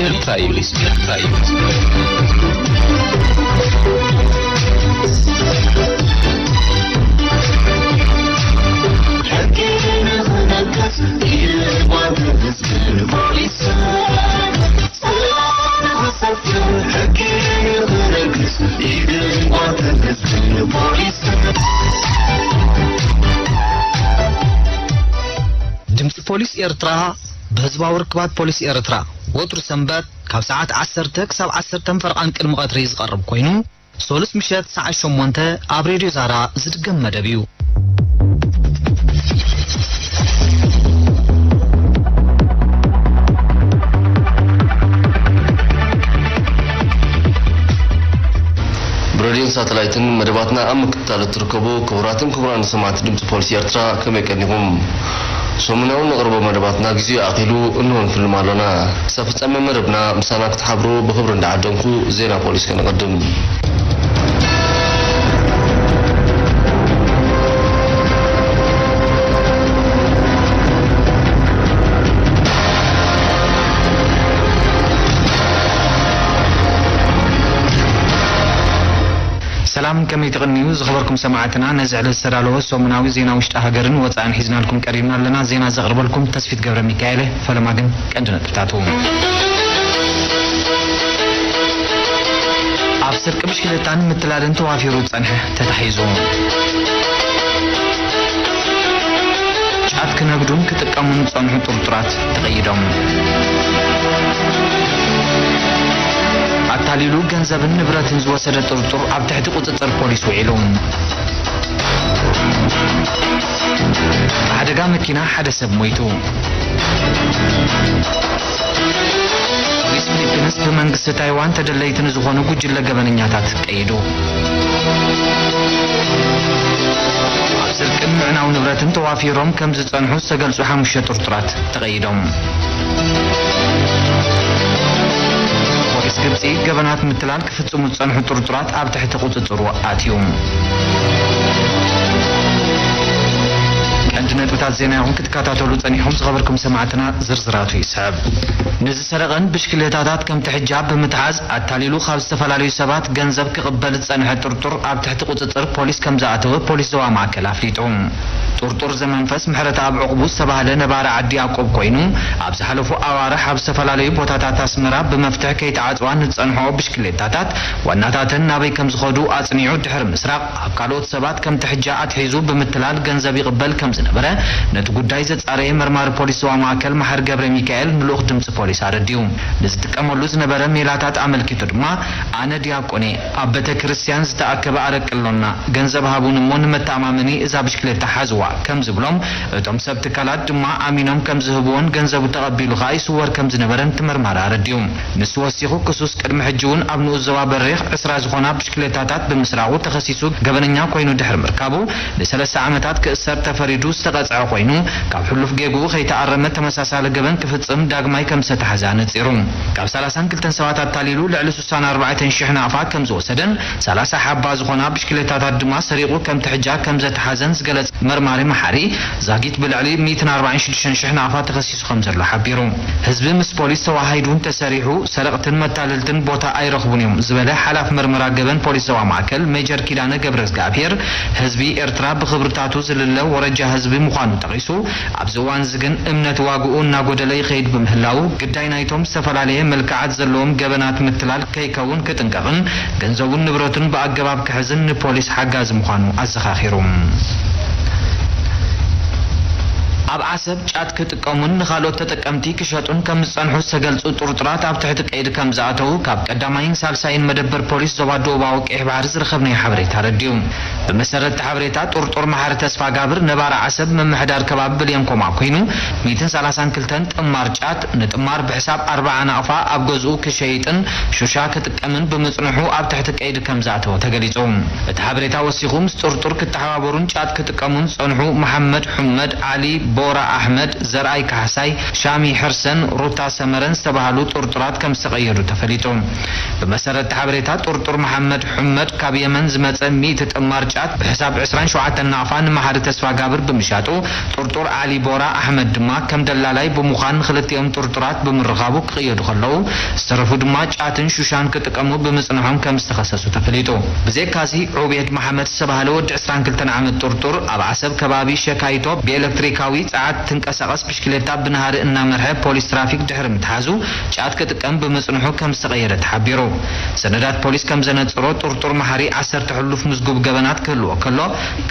ኤርትራ እዩ። ኤርትራ እዩ። ሕጊ ንኽነግስ ኢድ ጓንትን ህዝብን ፖሊስን ሰላም ንኽሰፍን ሕጊ ንኽነግስ ኢድ ጓንትን ህዝብን ፖሊስን። ድምፂ ፖሊስ ኤርትራ ብህዝባዊ ርክባት ፖሊስ ኤርትራ ወትሩ ሰንበት ካብ ሰዓት ዓሰርተ ክሳብ ዓሰርተ ፈረቓን ቅድሚ ቀትሪ ዝቐርብ ኮይኑ፣ ሶሉስ ምሸት ሰዓት ሸሞንተ ኣብ ሬድዮ ዛራ ዝድገም መደብ እዩ። ብሬድዮን ሳተላይትን መደባትና ኣብ ምክትታል እትርከቡ ክቡራትን ክቡራን ሰማዕቲ ድምፂ ፖሊስ ኤርትራ፣ ከመይ ቀኒኹም? ሰሙናዊ ነቕርቦ መደባትና ግዜኡ ኣኺሉ እንሆ ንፍልም ኣሎና። ክሳብ ፍጻመ መደብና ምሳና ክትሓብሩ ብኽብሪ እንዳዓደምኩ፣ ዜና ፖሊስ ከነቐድም። ሰላም፣ ከመይ ትቕንዩ ዝኸበርኩም ሰማዕትና? ነዚ ዕለት ዝተዳለወ ሰሙናዊ ዜና ውሽጢ ሃገርን ወጻእን ሒዝናልኩም ቀሪብና ኣለና። ዜና ዘቕርበልኩም ተስፊት ገብረ ሚካኤል። ፈለማ ግን ቀንዲ ነጥብታቱ። ኣብ ስርቂ ብሽክለታን ምትላልን ተዋፊሩ ዝጸንሐ ተታሒዙ። ጫት ክነግዱን ክጥቀሙን ዝጸንሑ ጥርጡራት ተቐይዶም። ኣታሊሉ ገንዘብን ንብረትን ዝወሰደ ጥርጡር ኣብ ትሕቲ ቁጽጽር ፖሊስ ውዒሉ። ብሓደጋ መኪና ሓደ ሰብ ሞይቱ። ፖሊስ ፊሊፒንስ ብመንግስቲ ታይዋን ተደለይቲ ንዝኾኑ ጉጅለ ገበነኛታት ቀይዱ። ኣብ ስርቅን ምዕናው ንብረትን ተዋፊሮም ከም ዝጸንሑ ዝተገልጹ ሓሙሽተ ጥርጡራት ተቐይዶም። ፖሊስ ግብጺ ገበናት ምትላል ክፍጽሙ ዝጸንሑ ጥርጡራት ኣብ ትሕቲ ቁጽጽሩ ኣትዩ። ቀንዲ ነጥብታት ዜና ኢኹም ክትከታተሉ ጸኒሕኩም ዝኸበርኩም ሰማዕትና፣ ዝርዝራቱ ይስዕብ። ንዝሰረቐን ብሽክሌታታት ከም ትሕጃ ብምትሓዝ ኣታሊሉ ካብ ዝተፈላለዩ ሰባት ገንዘብ ክቕበል ዝጸንሐ ጥርጡር ኣብ ትሕቲ ቁጽጽር ፖሊስ ከም ዝኣተወ ፖሊስ ዞባ ማእከል ኣፍሊጡ። ጥርጡር ዘመንፈስ ምሕረተኣብ ዕቑቡ ዝተባህለ ነባሪ ዓዲ ያዕቆብ ኮይኑ፣ ኣብ ዝሓለፉ ኣዋርሕ ኣብ ዝተፈላለዩ ቦታታት ኣስመራ ብመፍትሕ ከይተዓጽዋ ንዝጸንሕኦ ብሽክሌታታት ዋናታተን ናበይ ከም ዝኸዱ ኣጽኒዑ ድሕሪ ምስራቕ፣ ኣብ ካልኦት ሰባት ከም ትሕጃ ኣትሒዙ ብምትላል ገንዘብ ይቕበል ከም ዝነበረ ነቲ ጉዳይ ዘጻረየ መርማሪ ፖሊስ ዞባ ማእከል መሓሪ ገብረ ሚካኤል ንልኡኽ ድምጺ ፖሊስ ኣረዲኡ። ንዝጥቀመሉ ዝነበረ ሜላታት ኣመልኪቱ ድማ፣ ኣነ ዲያቆን እየ፣ ኣብ ቤተ ክርስቲያን ዝተኣከበ ኣረቂ ኣሎና፣ ገንዘብ ሃቡኒ እሞ ንመተኣማመኒ እዛ ብሽክሌታ ሓዝዋ ከም ዝብሎም፣ እቶም ሰብ ትካላት ድማ ኣሚኖም ከም ዝህብዎን ገንዘቡ ተቐቢሉ ከኣ ይስወር ከም ዝነበረን እቲ መርማሪ ኣረዲኡ። ንሱ ወሲኹ፣ ክሱስ ቅድሚ ሕጂ እውን ኣብ ንኡስ ዞባ በሪኽ ዕስራ ዝኾና ብሽክሌታታት ብምስራቑ ተኸሲሱ ገበነኛ ኮይኑ ድሕሪ ምርካቡ፣ ንሰለስተ ዓመታት ክእሰር ተፈሪዱ ዝተቐጽዐ ኮይኑ፣ ካብ ሕሉፍ ጌግኡ ከይተኣረመ ተመሳሳሊ ገበን ክፍጽም ዳግማይ ከም ዝተታሕዘ ኣነጺሩ። ካብ ሰላሳን ክልተን ሰባት ኣታሊሉ ልዕሊ ስሳን ኣርባዕተን ሽሕ ናቕፋ ከም ዝወሰደን ሰላሳ ሓባ ዝኾና ብሽክሌታታት ድማ ሰሪቑ ከም ትሕጃ ከም ዘተሓዘን ዝገለጸ መርማሪ መሓሪ፣ ዛጊት ብልዕሊ ሚእትን ኣርባዓን ሽዱሽተን ሽሕ ናቕፋ ተኸሲሱ ከም ዘሎ ሓቢሩ። ህዝቢ ምስ ፖሊስ ተዋሃሂዱ እንተሰሪሑ፣ ሰረቕትን መታለልትን ቦታ ኣይረኽቡን እዮም ዝበለ ሓላፊ መርመራ ገበን ፖሊስ ዞባ ማእከል ሜጀር ኪዳነ ገብረዝግኣብሄር፣ ህዝቢ ኤርትራ ብኽብርታቱ ዝልለ ወረጃ ህዝቢ ምዃኑ ጠቒሱ፣ ኣብዚ እዋን እዚ ግን እምነት ዋግኡ እናጎደለ ይኸይድ ብምህላዉ፣ ግዳይ ናይቶም ዝተፈላለየ መልክዓት ዘለዎም ገበናት ምትላል ከይከውን ክጥንቀቕን ገንዘቡን ንብረቱን ብኣገባብ ክሕዝን ንፖሊስ ሓጋዚ ምዃኑ ኣዘኻኺሩ። ኣብ ዓሰብ ጫት ክጥቀሙን ንኻልኦት ተጠቀምቲ ክሸጡን ከም ዝጸንሑ ዝተገልጹ ጥርጡራት ኣብ ትሕቲ ቀይዲ ከም ዝኣተዉ ካብ ቀዳማይን ሳልሳይን መደበር ፖሊስ ዞባ ደቡባዊ ቀይሕ ባሕሪ ዝረኸብናዮ ሓበሬታ ኣረዲኡ። ብመሰረት እቲ ሓበሬታ፣ ጥርጡር መሓሪ ተስፋጋብር ነባሪ ዓሰብ ምምሕዳር ከባቢ ብልየን ኮማ ኮይኑ፣ ሚእትን ሰላሳን ክልተን ጥማር ጫት ንጥማር ብሕሳብ ኣርብዓ ናቕፋ ኣብ ገዝኡ ክሸይጥን ሹሻ ክጥቀምን ብምጽንሑ ኣብ ትሕቲ ቀይዲ ከም ዝኣተወ ተገሊጹ። እቲ ሓበሬታ ወሲኹ፣ ምስ ጥርጡር ክተሓባበሩን ጫት ክጥቀሙን ዝጸንሑ መሓመድ ሑመድ ዓሊ ቦራ ኣሕመድ፣ ዘርኣይ ካሕሳይ፣ ሻሚ ሕርሰን ሩታ ሰመረን ዝተባህሉ ጥርጡራት ከም ዝተቐየዱ ተፈሊጡ። ብመሰረት እቲ ሓበሬታ፣ ጥርጡር መሓመድ ሑመድ ካብ የመን ዝመጸ ሚእቲ ጥማር ጫት ብሕሳብ ዕስራን ሸውዓተን ናቕፋ ንመሓሪ ተስፋጋብር ብምሻጡ፣ ጥርጡር ዓሊ ቦራ ኣሕመድ ድማ ከም ደላላይ ብምዃን ንክልቲኦም ጥርጡራት ብምርኻቡ ክቕየዱ ከለዉ፣ ዝተረፉ ድማ ጫትን ሹሻን ክጥቀሙ ብምጽንሖም ከም ዝተኸሰሱ ተፈሊጡ። ብዘይካዚ፣ ዑቤድ መሓመድ ዝተባህለ ወዲ ዕስራን ክልተን ዓመት ጥርጡር ኣብ ዓሰብ ከባቢ ሸካይቶ ብኤሌክትሪካዊ ጸዓት ትንቀሳቐስ ብሽክሌታ ብናህሪ እናመርሐ ፖሊስ ትራፊክ ድሕሪ ምትሓዙ ጫት ክጥቀም ብምጽንሑ ከም ዝተቐየደ ተሓቢሩ። ሰነዳት ፖሊስ ከም ዘነጽሮ ጥርጡር መሓሪ ዓሰርተ ሕሉፍ ምዝጉብ ገበናት ክህልዎ ከሎ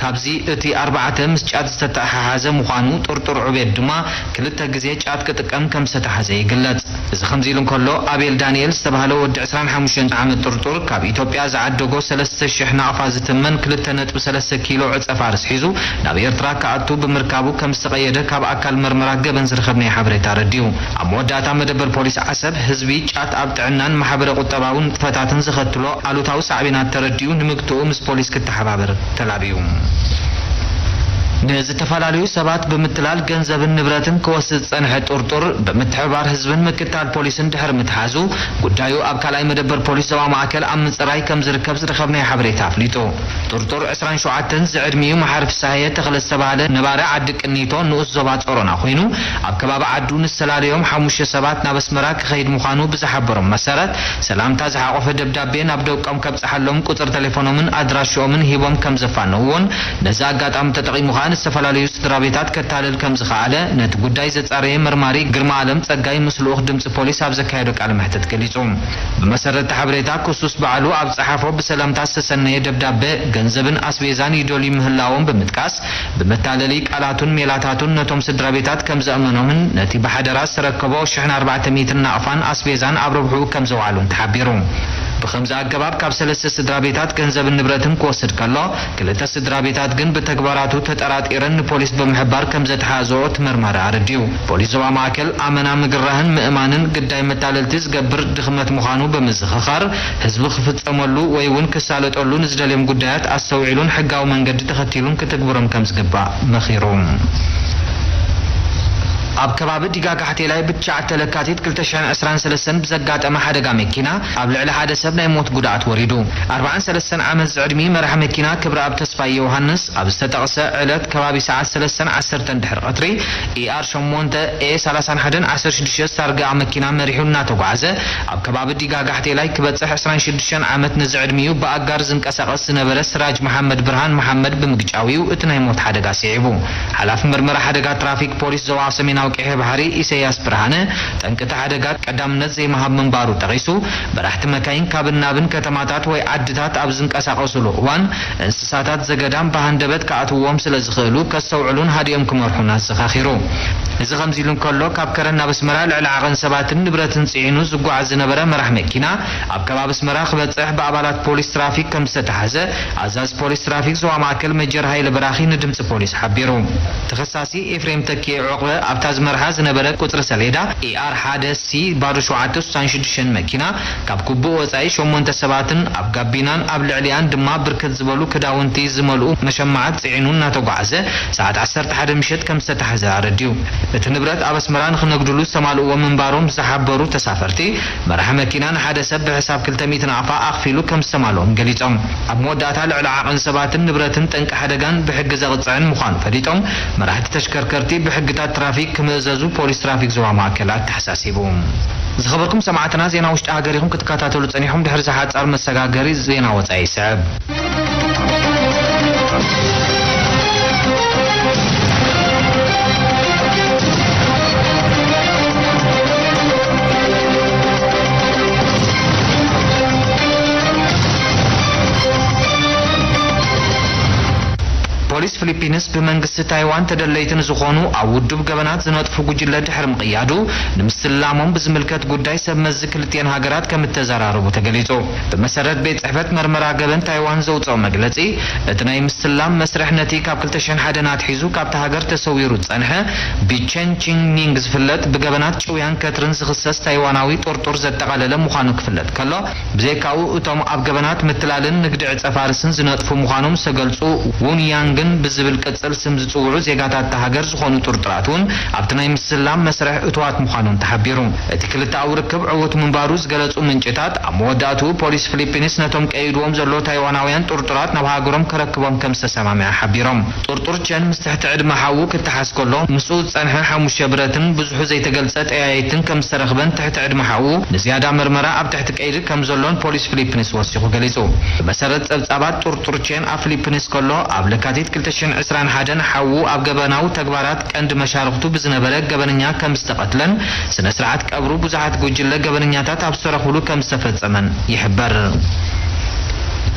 ካብዚ እቲ ኣርባዕተ ምስ ጫት ዝተተሓሓዘ ምዃኑ ጥርጡር ዑቤድ ድማ ክልተ ግዜ ጫት ክጥቀም ከም ዝተታሓዘ ይግለጽ። እዚ ከምዚ ኢሉ እንከሎ፣ ኣቤል ዳንኤል ዝተባህለ ወዲ ዕስራን ሓሙሽተን ዓመት ጥርጡር ካብ ኢትዮጵያ ዝዓደጎ ሰለስተ ሽሕ ናቕፋ ዝትመን ክልተ ነጥቢ ሰለስተ ኪሎ ዕጸ ፋርስ ሒዙ ናብ ኤርትራ ክኣቱ ብምርካቡ ከም ዝተቐየደ ካብ ኣካል መርመራ ገበን ዝረኸብናዮ ሓበሬታ ኣረዲኡ። ኣብ መወዳእታ፣ መደበር ፖሊስ ዓሰብ ህዝቢ ጫት ኣብ ጥዕናን ማሕበረ ቁጠባውን ንጥፈታትን ዘኸትሎ ኣሉታዊ ሳዕቤናት ተረዲኡ ንምግትኡ ምስ ፖሊስ ክተሓባበር ተላብዩ። ንዝተፈላለዩ ሰባት ብምትላል ገንዘብን ንብረትን ክወስድ ዝጸንሐ ጥርጡር ብምትሕብባር ህዝብን ምክትታል ፖሊስን ድሕሪ ምትሓዙ ጉዳዩ ኣብ ካልኣይ መደበር ፖሊስ ዞባ ማእከል ኣብ ምጽራይ ከም ዝርከብ ዝረኸብናዮ ሓበሬታ ኣፍሊጡ። ጥርጡር ዕስራን ሸውዓተን ዝዕድሚኡ መሓሪ ፍስሃየ ተኽለ ዝተባህለ ነባሪ ዓዲ ቅኒቶ ንኡስ ዞባ ጾሮና ኮይኑ ኣብ ከባቢ ዓዱ ንዝተላለዮም ሓሙሽተ ሰባት ናብ ኣስመራ ክኸይድ ምዃኑ ብዝሓበሮም መሰረት ሰላምታ ዝሓቖፈ ደብዳቤ ናብ ደቆም ከብጽሓሎም ቁጽሪ ቴሌፎኖምን ኣድራሽኦምን ሂቦም ከም ዘፋነውዎን ነዚ ኣጋጣሚ ተጠቒሙ ከኣ ንዝተፈላለዩ ስድራ ቤታት ከታልል ከም ዝኸኣለ ነቲ ጉዳይ ዘጻረየ መርማሪ ግርማ ኣለም ጸጋይ ምስ ልኡኽ ድምጺ ፖሊስ ኣብ ዘካየዶ ቃለ መሕትት ገሊጹ። ብመሰረት እቲ ሓበሬታ ክሱስ ባዕሉ ኣብ ጸሓፎ ብሰላምታ ዝተሰነየ ደብዳበ ገንዘብን ኣስቤዛን ይደልዩ ምህላዎም ብምጥቃስ ብመታለሊ ቃላቱን ሜላታቱን ነቶም ስድራ ቤታት ከም ዘእመኖምን ነቲ ብሓደራ ዝተረከቦ ሽሕን ኣርባዕተ ሚእትን ናቕፋን ኣስቤዛን ኣብ ረብሕኡ ከም ዘውዓሉን ተሓቢሩ። ብኸምዚ ኣገባብ ካብ ሰለስተ ስድራ ቤታት ገንዘብን ንብረትን ክወስድ ከሎ፣ ክልተ ስድራ ቤታት ግን ብተግባራቱ ተጠራጢረን ንፖሊስ ብምሕባር ከም ዘተሓዘኦ እቲ መርማሪ ኣረዲኡ። ፖሊስ ዞባ ማእከል ኣመና ምግርራህን ምእማንን ግዳይ መታለልቲ ዝገብር ድኽመት ምዃኑ ብምዝኽኻር፣ ህዝቢ ክፍጸመሉ ወይ እውን ክሳለጠሉ ንዝደልዮም ጉዳያት ኣስተውዒሉን ሕጋዊ መንገዲ ተኸቲሉን ክትግብሮም ከም ዝግባእ መኺሩ። ኣብ ከባቢ ዲጋ ጋሕቴላይ ብትሽዓተ ለካቲት ክልተ ሽሕን ዕስራን ሰለስተን ብዘጋጠመ ሓደጋ መኪና ኣብ ልዕሊ ሓደ ሰብ ናይ ሞት ጉድኣት ወሪዱ። ኣርባዓን ሰለስተን ዓመት ዝዕድሚ መራሕ መኪና ክብረኣብ ተስፋይ ዮሃንስ ኣብ ዝተጠቕሰ ዕለት ከባቢ ሰዓት ሰለስተን ዓሰርተን ድሕሪ ቀትሪ ኢኣር ሸሞንተ ኤ ሰላሳን ሓደን ዓሰርተ ሽዱሽተ ዝታርግኣ መኪና መሪሑ እናተጓዓዘ ኣብ ከባቢ ዲጋ ጋሕቴላይ ክበጽሕ ዕስራን ሽዱሽተን ዓመት ንዝዕድሚኡ ብኣጋር ዝንቀሳቐስ ዝነበረ ስራጅ መሓመድ ብርሃን መሓመድ ብምግጫዊኡ እቲ ናይ ሞት ሓደጋ ስዒቡ። ሓላፊ መርመራ ሓደጋ ትራፊክ ፖሊስ ዞባ ሰሜናዊ ቀይሕ ባሕሪ ኢሰያስ ብርሃነ፣ ጠንቂ እቲ ሓደጋ ቀዳምነት ዘይምሃብ ምንባሩ ጠቒሱ፣ መራሕቲ መካይን ካብን ናብን ከተማታት ወይ ዓድታት ኣብ ዝንቀሳቐሱሉ እዋን፣ እንስሳታት ዘገዳም ብሃንደበት ክኣትውዎም ስለ ዝኽእሉ፣ ከስተውዕሉን ሃዲኦም ክመርሑን ኣዘኻኺሩ። እዚ ከምዚ ኢሉ እንከሎ፣ ካብ ከረን ናብ ኣስመራ ልዕሊ ዓቐን ሰባትን ንብረትን ጽዒኑ ዝጓዓዝ ዝነበረ መራሕ መኪና፣ ኣብ ከባቢ ኣስመራ ክበጽሕ ብኣባላት ፖሊስ ትራፊክ ከም ዝተታሕዘ፣ ኣዛዚ ፖሊስ ትራፊክ ዞባ ማእከል ሜጀር ሃይለ በራኺ ንድምጺ ፖሊስ ሓቢሩ። ተኸሳሲ ኤፍሬም ተኪኤ ዑቕበ ኣብታ ዝመርሓ ዝነበረ ቁጽሪ ሰሌዳ ኢኣር ሓደ ሲ ባዶ ሸውዓተ ስሳን ሽዱሽተን መኪና ካብ ግቡእ ወጻኢ ሸሞንተ ሰባትን ኣብ ጋቢናን ኣብ ልዕሊኣን ድማ ብርክት ዝበሉ ክዳውንቲ ዝመልኡ መሸማዓት ጽዒኑ እናተጓዓዘ ሰዓት ዓሰርተ ሓደ ምሸት ከም ዝተታሕዘ ኣረዲኡ። እቲ ንብረት ኣብ ኣስመራ ንኽነግድሉ ዝተማልእዎ ምንባሮም ዝሓበሩ ተሳፈርቲ፣ መራሒ መኪና ንሓደ ሰብ ብሕሳብ ክልተ ሚእቲ ናቕፋ ኣኽፊሉ ከም ዝተማልኦም ገሊጾም። ኣብ መወዳእታ ልዕሊ ዓቐን ሰባትን ንብረትን ጠንቂ ሓደጋን ብሕጊ ዘቕጽዕን ምዃኑ ፈሊጦም፣ መራሕቲ ተሽከርከርቲ ብሕግታት ትራፊክ ክምእዘዙ ፖሊስ ትራፊክ ዞባ ማእከል ኣተሓሳሲቡ። ዝኸበርኩም ሰማዕትና፣ ዜና ውሽጢ ሃገር ኢኹም ክትከታተሉ ጸኒሕኩም። ድሕሪ እዚ ሓጻር መሰጋገሪ ዜና ወጻኢ ይስዕብ። ፖሊስ ፊሊፒንስ ብመንግስቲ ታይዋን ተደለይቲ ንዝኾኑ ኣብ ውዱብ ገበናት ዝነጥፉ ጉጅለ ድሕሪ ምቕያዱ፣ ንምስላሞም ብዝምልከት ጉዳይ ሰብ መዚ ክልቲኤን ሃገራት ከም እተዘራረቡ ተገሊጹ። ብመሰረት ቤት ጽሕፈት መርመራ ገበን ታይዋን ዘውጽኦ መግለጺ፣ እቲ ናይ ምስላም መስርሕ ነቲ ካብ ክልተ ሽሕን ሓደን ኣትሒዙ ካብታ ሃገር ተሰዊሩ ዝጸንሐ ቢቸን ቺን ኒንግ ዝፍለጥ ብገበናት ጭውያን ከትርን ዝኽሰስ ታይዋናዊ ጥርጡር ዘጠቓለለ ምዃኑ ክፍለጥ ከሎ፣ ብዘይካኡ እቶም ኣብ ገበናት ምትላልን ንግዲ ዕጸ ፋርስን ዝነጥፉ ምዃኖም ዝተገልጹ ዉን ያንግን ዝብል ቅጽል ስም ዝጽውዑ ዜጋታት እታ ሃገር ዝኾኑ ጥርጡራት እውን ኣብቲ ናይ ምስላም መስርሕ እቱዋት ምዃኖም ተሓቢሩ። እቲ ክልተኣዊ ርክብ ዕዉት ምንባሩ ዝገለጹ ምንጭታት፣ ኣብ መወዳእትኡ ፖሊስ ፊሊፒንስ ነቶም ቀይድዎም ዘሎ ታይዋናውያን ጥርጡራት ናብ ሃገሮም ከረክቦም ከም ዝተሰማምዐ ሓቢሮም። ጥርጡር ቸን ምስ ትሕቲ ዕድመ ሓዉ ክተሓዝ ከሎ፣ ምስኡ ዝጸንሐ ሓሙሽተ ብረትን ብዙሑ ዘይተገልጸ ጠያይትን ከም ዝተረኽበን ትሕቲ ዕድመ ሓዉ ንዝያዳ መርመራ ኣብ ትሕቲ ቀይዲ ከም ዘሎን ፖሊስ ፊሊፒንስ ወሲኹ ገሊጹ። ብመሰረት ጸብጻባት፣ ጥርጡር ቼን ኣብ ፊሊፒንስ ከሎ ኣብ ለካቲት ክልተ ሽሕን ዕስራን ሓደን ሓዉ ኣብ ገበናዊ ተግባራት ቀንዲ መሻርኽቱ ብዝነበረ ገበነኛ ከም ዝተቐትለን ስነ ስርዓት ቀብሩ ብዙሓት ጉጅለ ገበነኛታት ኣብ ዝተረኽብሉ ከም ዝተፈጸመን ይሕበር።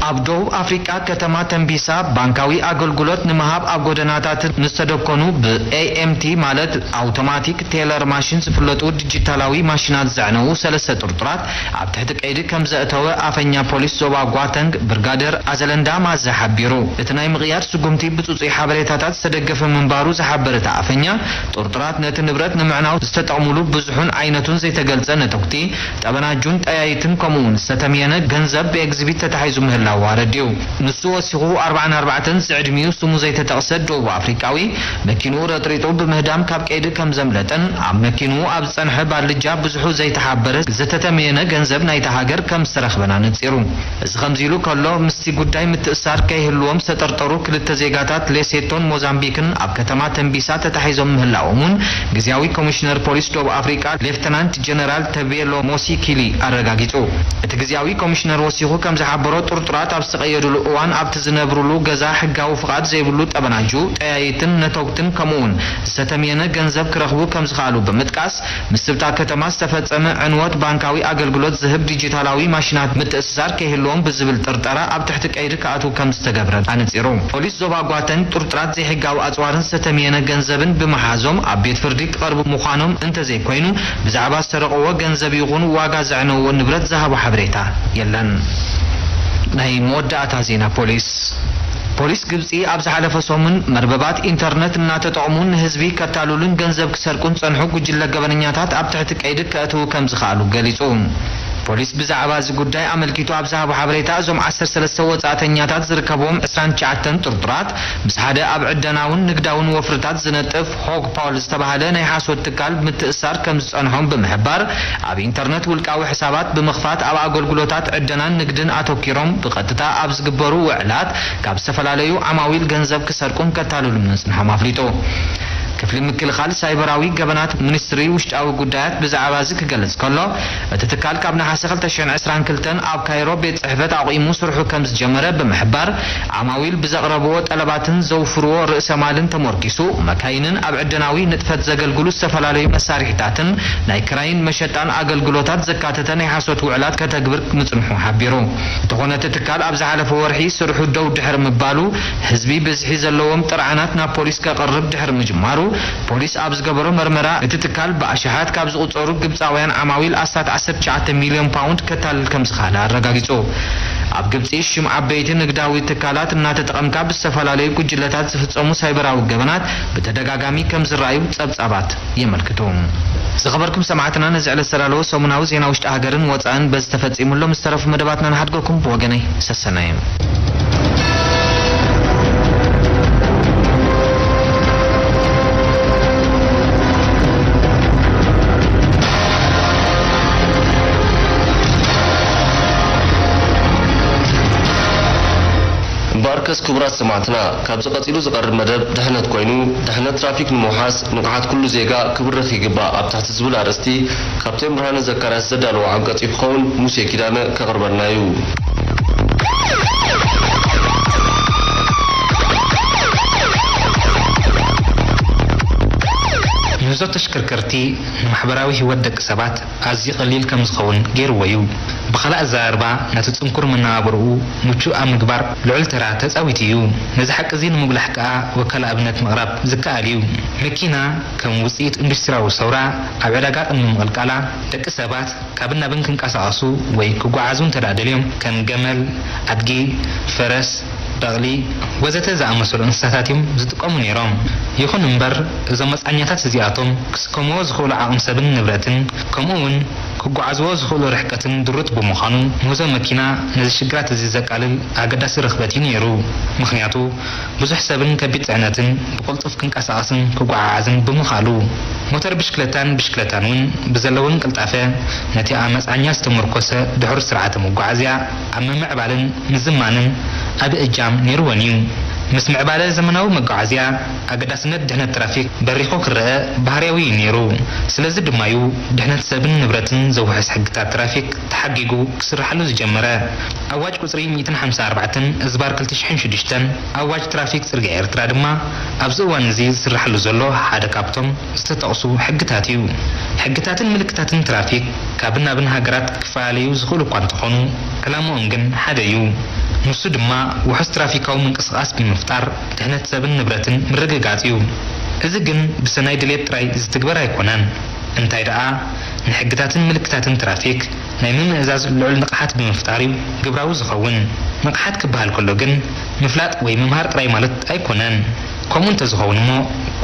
ኣብ ደቡብ ኣፍሪቃ ከተማ ተምቢሳ ባንካዊ ኣገልግሎት ንምሃብ ኣብ ጎደናታት ንዝተደኮኑ ብ A M T ማለት ኣውቶማቲክ ቴለር ማሽን ዝፍለጡ ዲጂታላዊ ማሽናት ዘዕነዉ ሰለስተ ጥርጡራት ኣብ ትሕቲ ቀይዲ ከም ዘእተወ ኣፈኛ ፖሊስ ዞባ ጓተንግ ብርጋደር ኣዘለንዳ ማዘ ሓቢሩ። እቲ ናይ ምቕያድ ስጉምቲ ብጽጹይ ሓበሬታታት ዝተደገፈ ምንባሩ ዝሓበረ እቲ ኣፈኛ፣ ጥርጡራት ነቲ ንብረት ንምዕናው ዝተጠቕሙሉ ብዙሑን ዓይነቱን ዘይተገልጸ ነተጉቲ፣ ጠበናጁን ጠያይትን ከምኡውን ዝተተምየነ ገንዘብ ብኤግዚቢት ተታሒዙ ምህላዉ ኣረዲኡ። ንሱ ወሲኹ፣ ኣርባዓን ኣርባዕተን ዝዕድሚኡ ስሙ ዘይተጠቕሰ ደቡብ ኣፍሪቃዊ መኪንኡ ረጥሪጡ ብምህዳም ካብ ቀይዲ ከም ዘምለጠን ኣብ መኪንኡ ኣብ ዝጸንሐ ባልጃ ብዙሑ ዘይተሓበረ ዝተተምየነ ገንዘብ ናይታ ሃገር ከም ዝተረኽበን ኣነጺሩ። እዚ ከምዚ ኢሉ ከሎ፣ ምስቲ ጉዳይ ምትእስሳር ከይህልዎም ዝተጠርጠሩ ክልተ ዜጋታት ሌሴቶን ሞዛምቢክን ኣብ ከተማ ተምቢሳ ተታሒዞም ምህላዎም እውን ግዝያዊ ኮሚሽነር ፖሊስ ደቡብ ኣፍሪቃ ሌፍተናንት ጀነራል ተቤሎ ሞሲኪሊ ኣረጋጊጹ። እቲ ግዝያዊ ኮሚሽነር ወሲኹ ከም ዝሓበሮ፣ ጥርጡራት ኣብ ዝተቐየድሉ እዋን ኣብቲ ዝነብርሉ ገዛ ሕጋዊ ፍቓድ ዘይብሉ ጠበናጁ፣ ጠያይትን ነተጉትን ከምኡውን ዝተተምየነ ገንዘብ ክረኽቡ ከም ዝኸኣሉ ብምጥቃስ፣ ምስ እታ ከተማ ዝተፈጸመ ዕንወት ባንካዊ ኣገልግሎት ዝህብ ዲጂታላዊ ማሽናት ምትእስሳር ከይህልዎም ብዝብል ጥርጠራ ኣብ ትሕቲ ቀይዲ ክኣትዉ ከም ዝተገብረ ኣነጺሩ። ፖሊስ ዞባ ጓተንግ ጥርጡራት ዘይሕጋዊ ኣጽዋርን ዝተተምየነ ገንዘብን ብምሓዞም ኣብ ቤት ፍርዲ ክቐርቡ ምዃኖም እንተዘይኮይኑ፣ ብዛዕባ ዝሰረቕዎ ገንዘብ ይኹን ዋጋ ዘዕነውዎ ንብረት ዝሃቦ ሓበሬታ የለን። ናይ መወዳእታ ዜና ፖሊስ። ፖሊስ ግብጺ ኣብ ዝሓለፈ ሰሙን መርበባት ኢንተርነት እናተጠቕሙ ንህዝቢ ከታልሉን ገንዘብ ክሰርቁን ዝጸንሑ ጉጅለ ገበነኛታት ኣብ ትሕቲ ቀይዲ ከእትዉ ከም ዝኸኣሉ ገሊጹ። ፖሊስ ብዛዕባ እዚ ጉዳይ ኣመልኪቱ ኣብ ዝሃቦ ሓበሬታ፣ እዞም ዓሰርተ ሰለስተ ወጻእተኛታት ዝርከብዎም ዕስራን ትሽዓተን ጥርጡራት ምስ ሓደ ኣብ ዕደናውን ንግዳውን ወፍርታት ዝነጥፍ ሆግ ፓውል ዝተባህለ ናይ ሓሶት ትካል ምትእስሳር ከም ዝጸንሖም ብምሕባር፣ ኣብ ኢንተርነት ውልቃዊ ሕሳባት ብምኽፋት ኣብ ኣገልግሎታት ዕደናን ንግድን ኣተኲሮም ብቐጥታ ኣብ ዝግበሩ ውዕላት ካብ ዝተፈላለዩ ዓማዊል ገንዘብ ክሰርቁን ከታልሉን ምጽንሖም ኣፍሊጡ። ክፍሊ ምክልኻል ሳይበራዊ ገበናት ሚኒስትሪ ውሽጣዊ ጉዳያት ብዛዕባ እዚ ክገልጽ ከሎ፣ እቲ ትካል ካብ ነሓሰ ክልተ ሽሕን ዕስራን ክልተን ኣብ ካይሮ ቤት ጽሕፈት ኣቑሙ ስርሑ ከም ዝጀመረ ብምሕባር፣ ዓማዊል ብዘቕረብዎ ጠለባትን ዘውፍርዎ ርእሰ ማልን ተሞርኪሱ፣ መካይንን ኣብ ዕደናዊ ንጥፈት ዘገልግሉ ዝተፈላለዩ መሳርሒታትን ናይ ክራይን መሸጣን ኣገልግሎታት ዘካተተ ናይ ሓሶት ውዕላት ከተግብር ምጽንሑ ሓቢሩ። እንተኾነ፣ እቲ ትካል ኣብ ዝሓለፈ ወርሒ ስርሑ ደው ድሕሪ ምባሉ፣ ህዝቢ ብዝሒ ዘለዎም ጥርዓናት ናብ ፖሊስ ከቕርብ ድሕሪ ምጅማሩ፣ ፖሊስ ኣብ ዝገበሮ መርመራ፣ እቲ ትካል ብኣሽሓት ካብ ዝቑጸሩ ግብጻውያን ዓማዊል ኣስታት ዓሰርተ ትሽዓተ ሚልዮን ፓውንድ ከታልል ከም ዝኸኣለ ኣረጋጊጹ። ኣብ ግብጺ፣ ሽም ዓበይቲ ንግዳዊ ትካላት እናተጠቐምካ ብዝተፈላለዩ ጉጅለታት ዝፍጸሙ ሳይበራዊ ገበናት ብተደጋጋሚ ከም ዝረኣዩ ጸብጻባት የመልክቱ። ዝኸበርኩም ሰማዕትና፣ ነዚ ዕለት ዝተዳለወ ሰሙናዊ ዜና ውሽጢ ሃገርን ወጻእን በዚ ተፈጺሙ ኣሎ። ምስ ተረፉ መደባትና ንሓድገኩም። ብወገነይ ሰሰናዮም። እምበኣርከስ ክቡራት ሰማዕትና፣ ካብዚ ቀጺሉ ዝቐርብ መደብ ድሕነት ኮይኑ፣ ድሕነት ትራፊክ ንምውሓስ ንቕሓት ኩሉ ዜጋ ክብርኽ ይግባእ ኣብ ትሕቲ ዝብል ኣርእስቲ ካፕቴን ብርሃነ ዘካርያስ ዘዳለዎ ዓንቀጽ እዩ ክኸውን ሙሴ ኪዳነ ከቕርበልና እዩ። ምህዞ ተሽከርከርቲ ንማሕበራዊ ህይወት ደቂ ሰባት ኣዝዩ ቀሊል ከም ዝኸውን ገይርዎ እዩ። ብኻልእ ኣዘራርባ፣ ነቲ ጽንኩር መነባብሮኡ ምቹእ ኣብ ምግባር ልዑል ተራ ተጻዊቱ እዩ። ነዚ ሓቂ እዚ ንምጉላሕ ከኣ ወከል ኣብነት ምቕራብ ዝከኣል እዩ። መኪና ከም ውጽኢት ኢንዱስትርያዊ ሰውራ ኣብ ዕዳጋ ቅድሚ ምቕልቃላ፣ ደቂ ሰባት ካብን ናብን ክንቀሳቐሱ ወይ ክጓዓዙ እንተ ደኣ ደልዮም፣ ከም ገመል፣ ኣድጊ፣ ፈረስ፣ በቕሊ፣ ወዘተ ዝኣመሰሉ እንስሳታት እዮም ዝጥቀሙ ነይሮም። ይኹን እምበር፣ እዞም መጽዓኛታት እዚኣቶም ክስከምዎ ዝኽእሉ ዓቕሚ ሰብን ንብረትን፣ ከምኡ እውን ክጓዓዝዎ ዝኽእሉ ርሕቀትን ድሩት ብምዃኑ፣ ምህዞ መኪና ነዚ ሽግራት እዚ ዘቃልል ኣገዳሲ ርኽበት እዩ ነይሩ። ምኽንያቱ፣ ብዙሕ ሰብን ከቢድ ጽዕነትን ብቕልጡፍ ክንቀሳቐስን ክጓዓዓዝን ብምኽኣሉ፣ ሞተር ብሽክለታን ብሽክለታን እውን ብዘለወን ቅልጣፈ፣ ነቲ ኣብ መጽዓኛ ዝተመርኮሰ ድሑር ስርዓተ መጓዓዝያ ኣብ ምምዕባልን ምዝማንን ዓቢ እጃም ነይርወን እዩ። ምስ ምዕባለ ዘመናዊ መጓዓዝያ፣ ኣገዳስነት ድሕነት ትራፊክ በሪኹ ክረኣ ባህርያዊ እዩ ነይሩ። ስለዚ ድማ እዩ ድሕነት ሰብን ንብረትን ዘውሕስ ሕግታት ትራፊክ ተሓጊጉ ክስርሓሉ ዝጀመረ። ኣዋጅ ቁጽሪ ሚእትን ሓምሳን ኣርባዕተን እዝባር ክልተ ሽሕን ሽዱሽተን፣ ኣዋጅ ትራፊክ ጽርግያ ኤርትራ ድማ ኣብዚ እዋን እዚ ዝስርሓሉ ዘሎ ሓደ ካብቶም ዝተጠቕሱ ሕግታት እዩ። ሕግታትን ምልክታትን ትራፊክ ካብን ናብን ሃገራት ክፈላለዩ ዝኽእሉ እኳ እንተኾኑ፣ ዕላምኦም ግን ሓደ እዩ። ንሱ ድማ ውሑስ ትራፊካዊ ምንቅስቓስ ብምፍጣር ድሕነት ሰብን ንብረትን ምርግጋጽ እዩ። እዚ ግን ብሰናይ ድሌት ጥራይ ዝትግበር ኣይኮነን። እንታይ ደኣ፣ ንሕግታትን ምልክታትን ትራፊክ ናይ ምምእዛዝ ልዑል ንቕሓት ብምፍጣር እዩ ግብራዊ ዝኸውን። ንቕሓት ክበሃል ከሎ ግን ምፍላጥ ወይ ምምሃር ጥራይ ማለት ኣይኮነን። ከምኡ እንተዝኸውን እሞ፣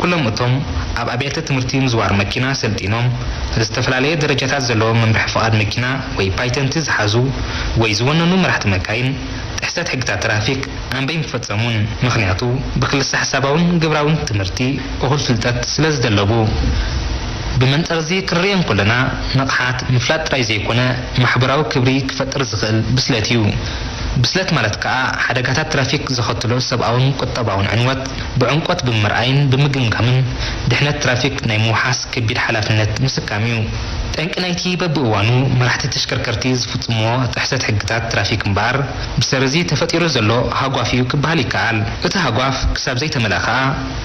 ኩሎም እቶም ኣብ ኣብያተ ትምህርቲ ምዝዋር መኪና ሰልጢኖም፣ ዝተፈላለየ ደረጃታት ዘለዎ መምርሒ ፍቓድ መኪና ወይ ፓይተንቲ ዝሓዙ ወይ ዝወነኑ መራሕቲ መካይን፣ ጥሕሰት ሕግታት ትራፊክ ኣንበይ ምፈጸሙን። ምኽንያቱ፣ ብክልሰ ሓሳባውን ግብራውን ትምህርቲ እኹል ፍልጠት ስለ ዝደለቡ። ብመንጽር እዚ ክንርእዮ እንከለና፣ ንቕሓት ምፍላጥ ጥራይ ዘይኮነ፣ ማሕበራዊ ክብሪ ክፈጥር ዝኽእል ብስለት እዩ። ብስለት ማለት ከኣ፣ ሓደጋታት ትራፊክ ዘኸትሎ ሰብኣውን ቁጠባውን ዕንወት ብዕምቆት ብምርኣይን ብምግምጋምን፣ ድሕነት ትራፊክ ናይ ምውሓስ ከቢድ ሓላፍነት ምስካም እዩ። ጠንቂ ናይቲ በብእዋኑ መራሕቲ ተሽከርከርቲ ዝፍጽምዎ ጥሕሰት ሕግታት ትራፊክ እምበኣር፣ ብሰሪ እዚ ተፈጢሩ ዘሎ ሃጓፍ እዩ ክበሃል ይከኣል። እቲ ሃጓፍ ክሳብ ዘይተመልኣ ከኣ፣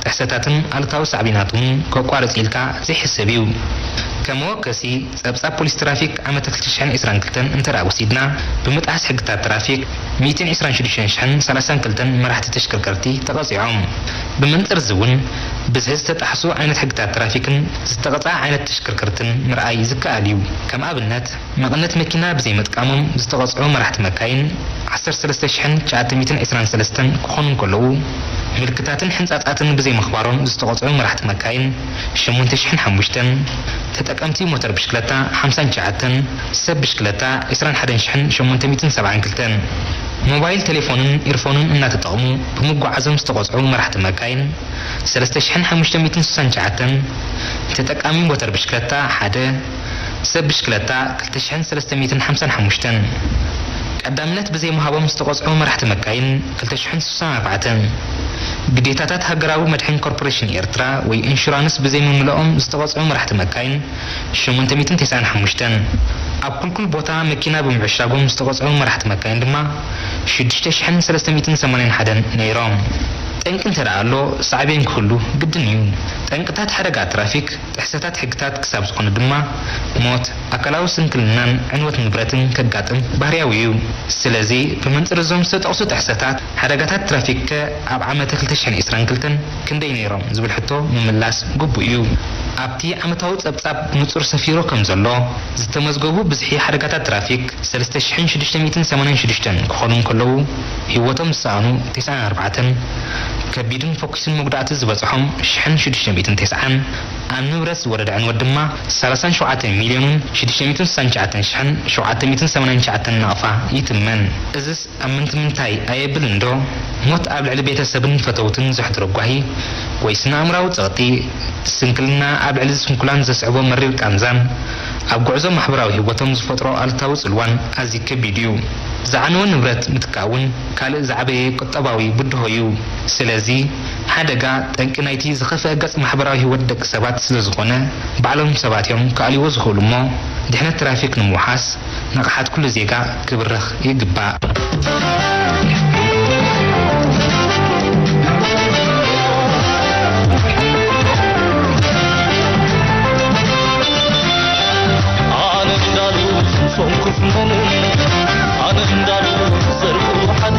ጥሕሰታትን ኣሉታዊ ሳዕቤናቱን ከቋርጽ ኢልካ ዘይሕሰብ እዩ። ከም መወከሲ፣ ጸብጻብ ፖሊስ ትራፊክ ዓመተ ክልተ ሽሕን ዕስራን ክልተን እንተ ደኣ ወሲድና፣ ብምጥሓስ ሕግታት ትራፊክ፣ ሚእትን ዕስራን ሽዱሽተን ሽሕን ሰላሳን ክልተን መራሕቲ ተሽከርከርቲ ተቐጺዖም። ብመንጽር እዚ እውን፣ ብዝሒ ዝተጣሕሱ ዓይነት ሕግታት ትራፊክን ዝተቐጽዓ ዓይነት ተሽከርከርትን ምርኣይ ዝከኣል እዩ። ከም ኣብነት፣ መቐነት መኪና ብዘይምጥቃሞም ዝተቐጽዑ መራሕቲ መካይን ዓሰርተ ሰለስተ ሽሕን ትሽዓተ ሚእትን ዕስራን ሰለስተን ክኾኑ እንከለዉ፣ ምልክታትን ሕንጻጻትን ብዘይምኽባሮም ዝተቐጽዑ መራሕቲ መካይን ሸሞንተ ሽሕን ሓሙሽተን፣ ተጠቀምቲ ሞተር ብሽክለታ ሓምሳን ትሽዓተን፣ ሰብ ብሽክለታ ዕስራን ሓደን ሽሕን ሸሞንተ ሚእትን ሰብዓን ክልተን፣ ሞባይል ቴሌፎንን ኢርፎንን እናተጠቕሙ ብምጉዓዞም ዝተቐጽዑ መራሕቲ መካይን ሰለስተ ሽሕን ሓሙሽተ ሚእትን ስሳን ትሽዓተን፣ ተጠቃሚ ሞተር ብሽክለታ ሓደ፣ ሰብ ብሽክለታ ክልተ ሽሕን ሰለስተ ሚእትን ሓምሳን ሓሙሽተን። ቀዳምነት ብዘይምሃቦም ዝተቐጽዑ መራሕቲ መካይን ክልተ ሽሕን ስሳን ኣርባዕተን። ግዴታታት ሃገራዊ መድሕን ኮርፖሬሽን ኤርትራ ወይ ኢንሹራንስ ብዘይምምልኦም ዝተቐጽዑ መራሕቲ መካይን ሸሞንተ ሚእትን ተስዓን ሓሙሽተን። ኣብ ኩልኩል ቦታ መኪና ብምዕሻጎም ዝተቐጽዑ መራሕቲ መካይን ድማ ሽዱሽተ ሽሕን ሰለስተ ሚእትን ሰማንያን ሓደን ነይሮም። ጠንቂ እንተ ደኣ ኣሎ፣ ሳዕቤን ክህሉ ግድን እዩ። ጠንቅታት ሓደጋ ትራፊክ ጥሕሰታት ሕግታት ክሳብ ዝኾነ ድማ፣ ሞት፣ ኣካላዊ ስንክልናን ዕንወት ንብረትን ከጋጥም ባህርያዊ እዩ። ስለዚ፣ ብመንጽር እዞም ዝተጠቕሱ ጥሕሰታት ሓደጋታት ትራፊክ ከ ኣብ ዓመተ ክልተ ሽሕን ዕስራን ክልተን ክንደይ ነይሮም ዝብል ሕቶ ምምላስ ግቡእ እዩ። ኣብቲ ዓመታዊ ጸብጻብ ብንጹር ሰፊሩ ከም ዘሎ፣ ዝተመዝገቡ ብዝሒ ሓደጋታት ትራፊክ ሰለስተ ሽሕን ሽዱሽተ ሚእትን ሰማንያን ሽዱሽተን ክኾኑ እንከለዉ፣ ህይወቶም ዝሰኣኑ ተስዓን ኣርባዕተን፣ ከቢድን ፈኲስን መጉዳእቲ ዝበጽሖም ሽሕን ሽዱሽተ ሚእትን ተስዓን፣ ኣብ ንብረት ዝወረደ ዕንወት ድማ ሰላሳን ሸውዓተን ሚልዮንን ሽዱሽተ ሚእትን ስሳን ትሽዓተን ሽሕን ሸውዓተ ሚእትን ሰማንያን ትሽዓተን ናቕፋ ይትመን። እዝስ ኣብ ምንት ምንታይ ኣየብልን ዶ? ሞት ኣብ ልዕሊ ቤተሰብን ፈተውትን ዘሕድሮ ጓሂ ወይ ስነ-ኣእምራዊ ጸቕጢ፣ ስንክልና ኣብ ልዕሊ ስንኩላን ዘስዕቦ መሪር ቃንዛን ኣብ ጉዕዞ ማሕበራዊ ህይወቶም ዝፈጥሮ ኣሉታዊ ጽልዋን ኣዝዩ ከቢድ እዩ። ዝዓነወ ንብረት ምትካእ እውን ካልእ ዝዓበየ ቁጠባዊ ብድሆ እዩ። ስለዚ፣ ሓደጋ ጠንቂ ናይቲ ዝኸፍአ ገጽ ማሕበራዊ ህይወት ደቂ ሰባት ስለ ዝኾነ፣ ባዕሎም ሰባት እዮም ክኣልይዎ ዝኽእሉ እሞ፣ ድሕነት ትራፊክ ንምውሓስ ንቕሓት ኩሉ ዜጋ ክብርኽ ይግባእ። ኣነ እንዳሉ ሶንኩፍ መን፣ ኣነ እንዳሉ ዘርኩ ሓድ፣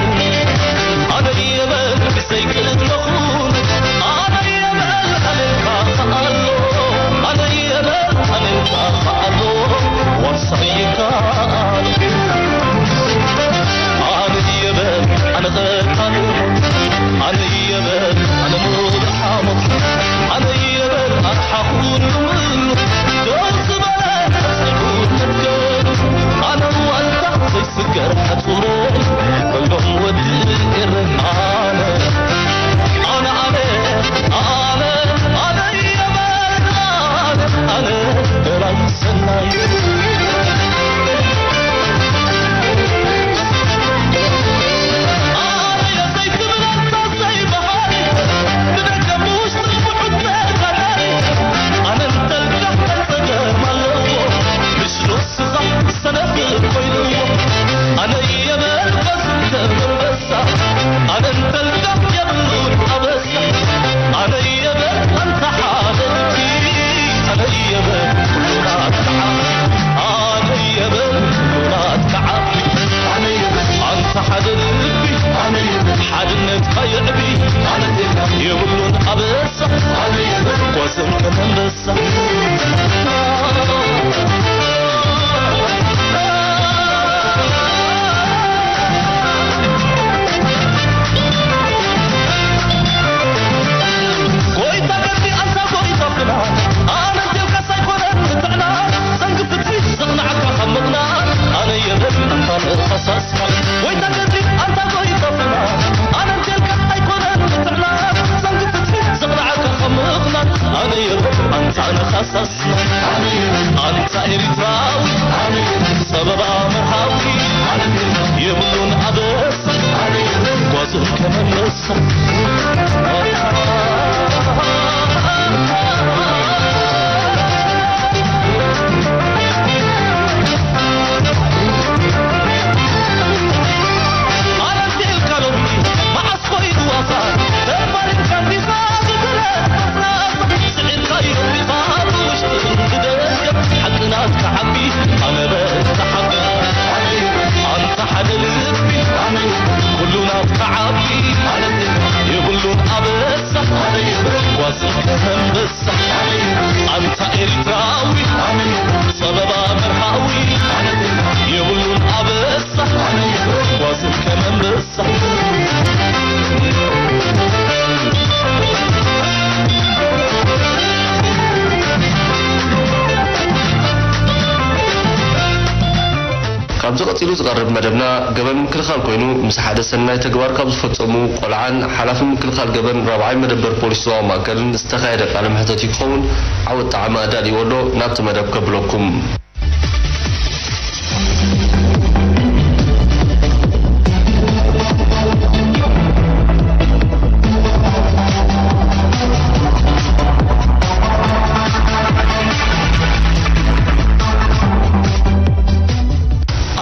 ኣነ እየ በል ብዘይቅድመኹም፣ ኣነ እየ በል ኣነንካ ከኣሎ፣ ኣነ እየ በል ኣነንካ ከኣሎ፣ ዋርሳይ ይከኣል። ኣነ እየ በል ኣነ ቐታሊ፣ ኣነ እየ በል ኣነ ሙሉእ ሓሞት፣ ኣነ እየ በል ኣርሓኹ ንብሉ፣ ደው ዝበለ ተጽዕኑ ወይ ተገዲ ኣንታ ጎይታ ፍና ኣነ እንቴልካ ኣይኮነን ምትዕና ዘንግ ፍትሒ ዘቕላዓካ ከም ምቕናን ኣነ የለ ኣንታ ንኻሳስ ኣንታ ኤሪትራዊ ጸበባ መርሃዊ የብሉን ኣበሳ ጓዙ ከመለሳ ኣንታ ኤሪትራዊ ጸበባ መርሃዊ የብሉን ኣበሳ ጓዙ ከመንበሳ ካብዚ ቀጺሉ ዝቐርብ መደብና ገበን ምክልኻል ኮይኑ፣ ምስ ሓደ ሰናይ ተግባር ካብ ዝፈጸሙ ቆልዓን ሓላፊ ምክልኻል ገበን ራብዓይ መደበር ፖሊስ ዞባ ማእከልን ዝተኻየደ ቃለ መሕተት እዩ ክኸውን። ዓወት ጣዕመ ኣዳልይዎ ኣሎ። ናብቲ መደብ ከብለኩም።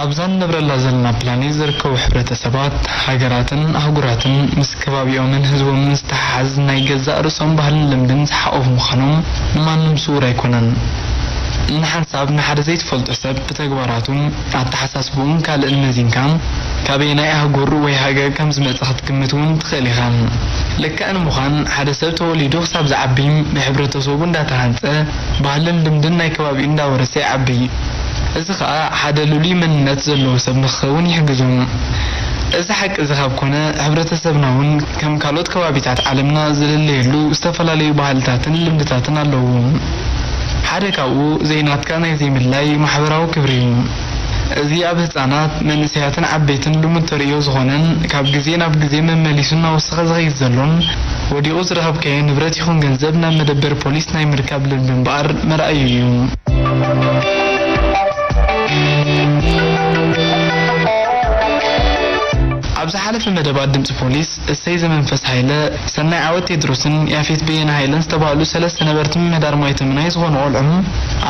ኣብዛ ንነብረላ ዘለና ፕላኔት ዝርከቡ ሕብረተሰባት፣ ሃገራትን ኣህጉራትን ምስ ከባቢኦምን ህዝቦምን ዝተሓሓዝ ናይ ገዛእ ርእሶም ባህልን ልምድን ዝሓቆፉ ምዃኖም ንማንም ስዉር ኣይኮነን። ንሓንሳብ ንሓደ ዘይትፈልጦ ሰብ ብተግባራቱ፣ ኣተሓሳስብኡን ካልእን መዚንካ፣ ካበየናይ ኣህጉር ወይ ሃገር ከም ዝመጸ ክትግምት እውን ትኽእል ኢኻ። ልክዕ ንምዃን፣ ሓደ ሰብ ተወሊዱ ክሳብ ዝዓቢ፣ ብሕብረተሰቡ እንዳተሃንጸ፣ ባህልን ልምድን ናይ ከባቢኡ እንዳወረሰ ይዓቢ። እዚ ኸኣ ሓደ ልሉይ መንነት ዘለዎ ሰብ ንክኸውን ይሕግዞ። እዚ ሓቂ እዚ ካብ ኮነ፣ ሕብረተሰብና እውን ከም ካልኦት ከባቢታት ዓለምና ዝልለየሉ ዝተፈላለዩ ባህልታትን ልምድታትን ኣለዎ። ሓደ ካብኡ ዘይናትካ ናይ ዘይምላይ ማሕበራዊ ክብሪ እዩ። እዚ ኣብ ህጻናት፣ መንእሰያትን ዓበይትን ልሙድ ተርእዮ ዝኾነን ካብ ግዜ ናብ ግዜ መመሊሱ እናወሰኸ ዝኸይድ ዘሎን፣ ወዲቑ ዝረኸብካዮ ንብረት ይኹን ገንዘብ ናብ መደበር ፖሊስ ናይ ምርካብ ልምዲ እምበኣር መርኣዩ እዩ። ኣብ ዝሓለፈ መደባት ድምፂ ፖሊስ፣ እሰይ ዘመንፈስ ሃይለ፣ ሰናይ ዓወት ቴድሮስን ያፌት በየነ ሃይለን ዝተባህሉ ሰለስተ ነበርቲ ምምሕዳር ማይ ተምናይ ዝኾኑ ቆልዑ፣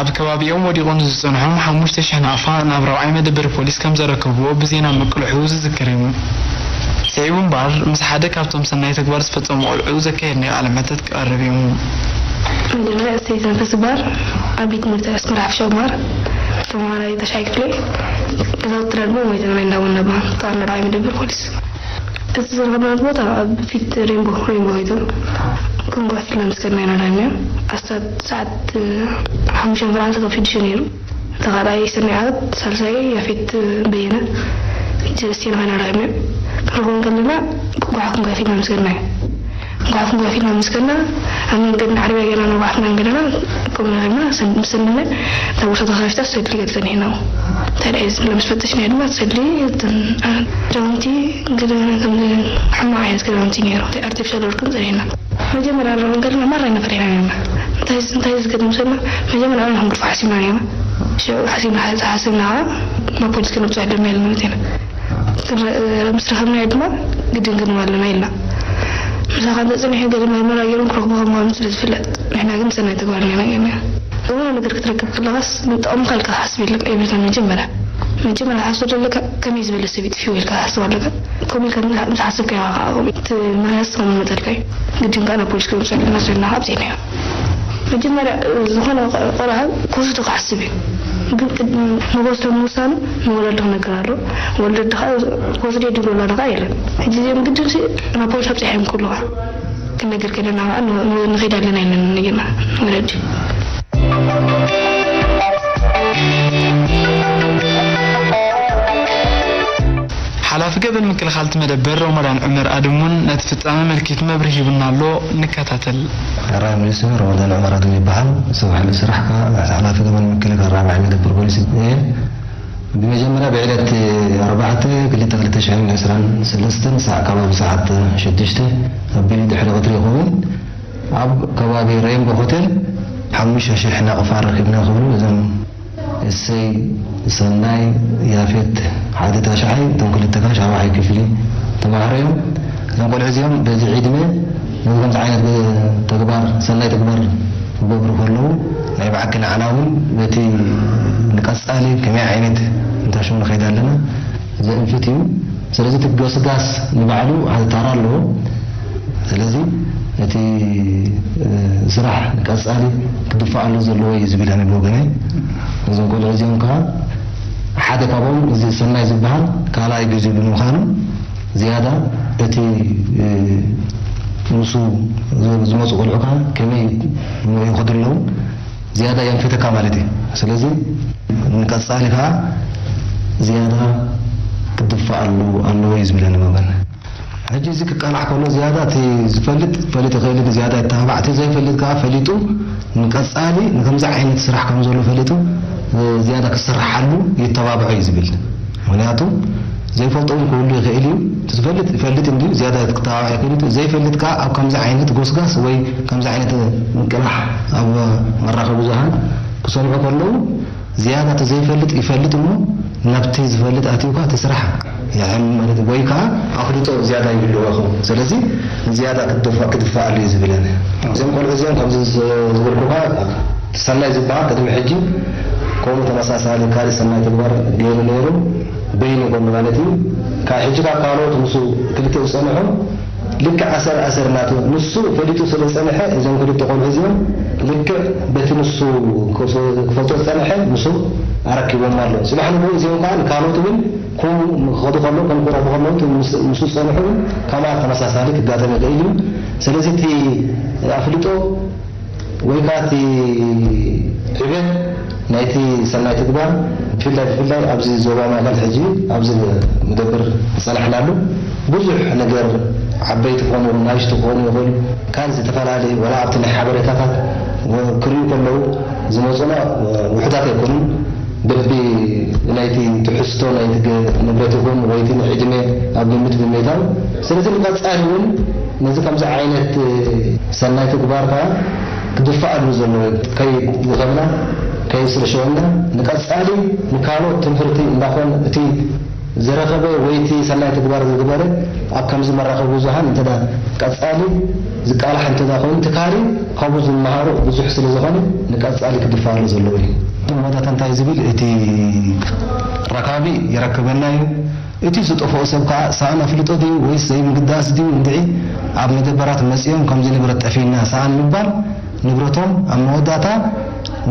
ኣብ ከባቢኦም ወዲቑ ንዝጸንሖም ሓሙሽተ ሽሕ ናቕፋ ናብ ራብዓይ መደበር ፖሊስ ከም ዘረከብዎ ብዜና ምቅልሑ ዝዝክር እዩ። ስዒቡ እምበኣር፣ ምስ ሓደ ካብቶም ሰናይ ተግባር ዝፈጸሙ ቆልዑ ዘካየድናዮ ቃለ መሕተት ክቐርብ እዩ። መጀመርያ እሰይ ዘመንፈስ እምበኣር ኣብ ቤት ትምህርቲ ኣስመራ ሓፈሻዊ መምሃር ተመሃራይ ተሻይ ክፍለ ገዛውትና ድማ ማይ ተምናይ እንዳበልና ንጽዋዕ፣ ራብዓይ መደበር ፖሊስ። እዚ ዝረኸብናሉ ቦታ ኣብ ፊት ሬንቦ፣ ሬንቦ ሆቴል ክንጉሕ ኢልና ምስ ከድና ኢና ዳኛ። ኣስታት ሰዓት ሓሙሽተ ፍርቂ ሰዓት ካብ ሽዱሽተ ነይሩ። ተኻልኣይ ሰናይ ዓወት፣ ሳልሳይ ያፌት በየነ፣ ሰለስቴና ኮይና ረኺብና። ክንረኽቦም ከለና፣ ክንጉሓፍ ክንጉሓፍ ኢልና ምስ ከድና እዩ። ክንጉሓፍ ክንጉሓፍ ኢልና ምስ ከድና፣ ኣብ መንገድና ዓረብያ ጌርና ንጉሓፍ እናበልና ከምኡ ረኺብና፣ ሰን-፣ ምስ ሰንና፣ እታ ቦርሳ ተኸፊታ፣ ሰድሊ ገለ ጸኒሕና። እንታይ ደኣ እዩ ዝብሎ ምስ ፈተሽናዮ ድማ፣ ሰድሊ፣ እተን፣ አ፣ ክዳውንቲ፣ ገለ ከምዚ ሕማቕ ዓይነት ክዳውንቲ ነይሩ። ኣርቲፊሻል ወርቅን ጸኒሕና። መጀመርያ ንረኽቦም ከለና ማራ ኢና ፈሪሕና ነርና። እንታይ፣ እንታይ እዩ ዝገርም ስለ መጀመርያ ንሕና ክንገድፎ ሓሲብና ነርና። ሽዑ ሓሲብና፣ ሓሲብና ኸዓ ናብ ፖሊስ ከነብጽሖ ኣለና ኢልና መጺና። ክንረ-፣ ምስ ረኸብናዮ ድማ ግድን ክንህቦ ኣለና ኢልና። ምሳኻ እንተጸኒሑ ገለ መርመራ ገይሮም ክረኽቡኻ ምዃኖም ስለ ዝፍለጥ፣ ንሕና ግን ሰናይ ተግባር ኢና ጌርና። ዝኾነ ነገር ክትረክብ ከለኻስ ንጥቕምኻ ኢልካ ክትሓስብ የለን፣ የብልካን መጀመርያ። መጀመርያ ክትሓስብ ዘለካ ከመይ ዝበለ ሰብ ይጥፍኡ ኢልካ ክትሓስብ ኣለካ። ከምኡ ኢልካ ምስ ሓሰብካዮ ኢኻ ከዓ ከምኡ እቲ ምኽንያት ከም ዝመፀልካ እዩ። ግድን ከዓ ናብ ፖሊስ ክነብፅሖ ኣለና ዘለና ካብ ዜና እዩ። መጀመርያ ዝኾነ ቆልዓ ክወስዶ ክሓስብ እዩ። ግን ቅድሚ ንክወስዶ ምውሳኑ ንወለዲ ክነግር ኣለዎ። ወለዲ ከዓ ክወስዶ የድልዎ ኣሎ ከዓ የለን። ሕጂ እዚኦም ግድን ሲ ናብ ፖሊስ ኣብፂሖም ከለዋ ክነግር ከለና ከዓ ን-፣ ን-፣ ንኸይድ ኣለና ኢልና ንነግር ንወለዲ። ሓላፊ ገበን ምክልኻል እቲ መደበር ሮመዳን ዑመር ኣድም እውን ነቲ ፍጻመ ኣመልኪቱ መብርሂ ሂቡና ኣሎ። ንከታተል። ሕራይ መሊሱ ሮመዳን ዑመር ኣድም ይበሃል። ሰብ ሓይሊ ስራሕ ከኣ ሓላፊ ገበን ምክልኻል ራብዓይ መደበር ፖሊስ እየ። ብመጀመርያ ብዕለት ኣርብዓ ኣተ ክልተ ክልተ ሽሕን ዕስራን ሰለስተን ሳዕ ከባቢ ሰዓት ሽዱሽተ ኣቢሉ ድሕሪ ቀትሪ ይኸውን ኣብ ከባቢ ሬምቦ ሆቴል ሓሙሽተ ሽሕ ናቕፋ ረኺብና ክብሉ እዞም እሰይ፣ ሰናይ፣ ያፌት ሓደ ታሽዓይ፣ እቶም ክልተ ከዓ ሻብዓይ ክፍሊ ተምሃሮ እዮም። እዞም ቆልዑ እዚኦም በዚ ዕድመ ነዚ ከምዚ ዓይነት ተግባር፣ ሰናይ ተግባር ክገብሩ ከለዉ ናይ ብሓቂ ንዓና እውን በቲ ንቀፃሊ ከመይ ዓይነት እንታይ ሽሙ ንኸይድ ኣለና ዘእንፍት እዩ። ስለዚ እቲ ገስጋስ ንባዕሉ ሓደ ታራ ኣለዎ። ስለዚ እቲ ስራሕ ንቀፃሊ ክድፋኣሉ ዘለዎ እዩ ዝብል ኣነ ብወገነይ። እዞም ቆልዑ እዚኦም ከዓ ሓደ ካብኦም እዚ ሰናይ ዝበሃል ካልኣይ ግዜ ብምዃኑ ዝያዳ እቲ ንሱ ዝመፁ ቆልዑ ከዓ ከመይ ይኸዱ ኣለዉ ዝያዳ የንፍተካ ማለት እዩ። ስለዚ ንቀፃሊ ከዓ ዝያዳ ክድፋኣሉ ኣለዎ እዩ ዝብለኒ ወገን። ሕጂ እዚ ክቃላሕ ከሎ ዝያዳ እቲ ዝፈልጥ ፈሊጡ ክእል ዝያዳ ይተባባዕ፣ እቲ ዘይፈልጥ ከዓ ፈሊጡ ንቀፃሊ ንከምዚ ዓይነት ስራሕ ከም ዘሎ ፈሊጡ ዝያዳ ክሰርሓሉ ይተባብዖ እዩ ዝብል። ምክንያቱ ዘይፈልጦ እውን ክህሉ ይኽእል እዩ። እቲ ዝፈልጥ ይፈልጥ እንድዩ ዝያዳ ክተባባዕ ይኽእል እዩ። ዘይፈልጥ ከዓ ኣብ ከምዚ ዓይነት ጎስጋስ ወይ ከምዚ ዓይነት ምቅላሕ ኣብ መራኸቢ ብዙሃን ክሰምዑ ከለዉ ዝያዳ እቲ ዘይፈልጥ ይፈልጥ እሞ ናብቲ ዝፈልጥ ኣትዩ ከዓ እቲ ስራሕ ይሕም ማለት ወይ ከዓ ኣፍልጦ ዝያዳ ይህልዎ ይኸውን። ስለዚ ዝያዳ ክድፋ ክድፋኣሉ እዩ ዝብለኒ። እዞም ቆልዑ እዚኦም ከምዚ ዝበልኩካ ሰናይ ዝበሃል ቅድሚ ሕጂ ከምኡ ተመሳሳሊ ካልእ ሰናይ ተግባር ገይሩ ነይሩ በይኑ ይኾኑ ማለት እዩ። ካብ ሕጂ ካብ ካልኦት ምስ ክልተ ዝፀንሑ ልክዕ ኣሰር ኣሰር ናቱ ንሱ ፈሊጡ ስለ ዝፀንሐ እዞም ክልተ ቆልዑ እዚኦም ልክዕ በቲ ንሱ ክፈልጦ ዝፀንሐ ንሱ ኣረኪቦም ኣሎ። ፅባሕ ንግሆ እዚኦም ከዓ ንካልኦት እውን ከምኡ ክኸዱ ከለዉ ከም ክረኽቡ ከለዉ እቲ ምስ- ምስኡ ዝፀንሑ እውን ከማን ተመሳሳሊ ክጋጠም ይኽእል እዩ። ስለዚ እቲ ኣፍልጦ ወይ ከዓ እቲ ዕቤት ናይቲ ሰናይ ተግባር ብፍላይ ብፍላይ ኣብዚ ዞባ ማእከል ሕጂ ኣብዚ መደብር ዝፀናሕናሉ ብዙሕ ነገር ዓበይቲ ክኾኑ ናይሽቱ ክኾኑ ይኽእሉ ካልእ ዝተፈላለዩ ዋላ ኣብቲ ናይ ሓበሬታታት ክርእዩ ከለዉ ዝመፁና ውሑዳት ኣይኮኑን። በቢ ናይቲ ትሕዝቶ ናይቲ ገ- ንብረት ይኹን ወይ እቲ ዕድመ ኣብ ግምት ብምእታው ስለዚ ንቐፃሊ እውን ነዚ ከምዚ ዓይነት ሰናይ ተግባር ከዓ ክድፋኣሉ ዘለዎ ከይዝኸብና ከይስርሸወና ንቀፃሊ ንካልኦት ትምህርቲ እንዳኾን እቲ ዝረኸበ ወይ እቲ ሰናይ ተግባር ዝግበረ ኣብ ከምዚ መራኸቢ ብዙሃን እንተ ቀፃሊ ዝቃላሕ እንተ ኮይኑ ትካሊ ካብኡ ዝመሃሩ ብዙሕ ስለ ዝኾነ ንቀፃሊ ክድፋኣሉ ዘለዎ እዩ። መወዳእታ እንታይ ዝብል እቲ ረካቢ ይረክበና እዩ። እቲ ዝጠፍኦ ሰብ ከዓ ሰኣን ኣፍልጦ ድዩ ወይስ ዘይምግዳስ ድዩ እንድዒ ኣብ መደበራት መፂኦም ከምዚ ንብረት ጠፊእና ሰኣን ምባል ንብረቶም ኣብ መወዳእታ